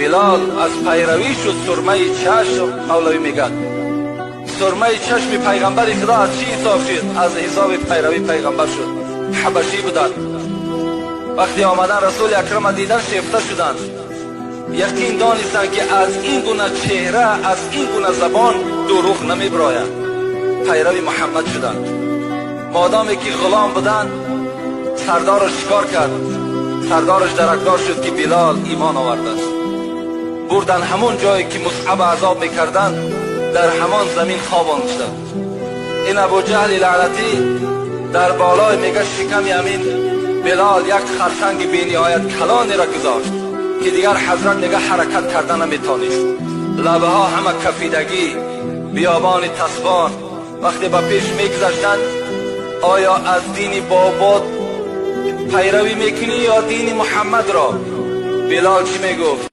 Билол аз пайравӣ шуд сурмаи чашм. Мавлавӣ мегӯяд, сурмаи чашми пайғамбари Худо аз чӣ ҳисоб шуд? Аз ҳисоби пайравии пайғамбар шуд. Ҳабашӣ буданд. Вақте омадан, Расули Акрама дидан, шефта шуданд. Яқин донистанд, ки аз ин гуна чеҳра, аз ин гуна забон дурӯғ намебирояд. Пайрави Муҳаммад шуданд. Модоме ки ғулом буданд, сардораш чикор кард? Сардораш даракдор шуд, ки Билол имон овардааст. Бурдан ҳамон ҷое, ки Мусъаб азоб мекарданд, дар ҳамон замин хобонданд. Ин Абуҷаҳли лаънатӣ дар болои, мега, шиками амин Билол як харсанги бениҳоят калонеро гузошт, ки дигар ҳазрат, мега, ҳаракат карда наметонист. Лабаҳо ҳама кафидагӣ, биёбони тасбон. Вақте ба пеш мегузаштанд: «Оё аз дини бобот пайравӣ мекунӣ ё дини Муҳаммадро?» Билол чӣ мегуфт?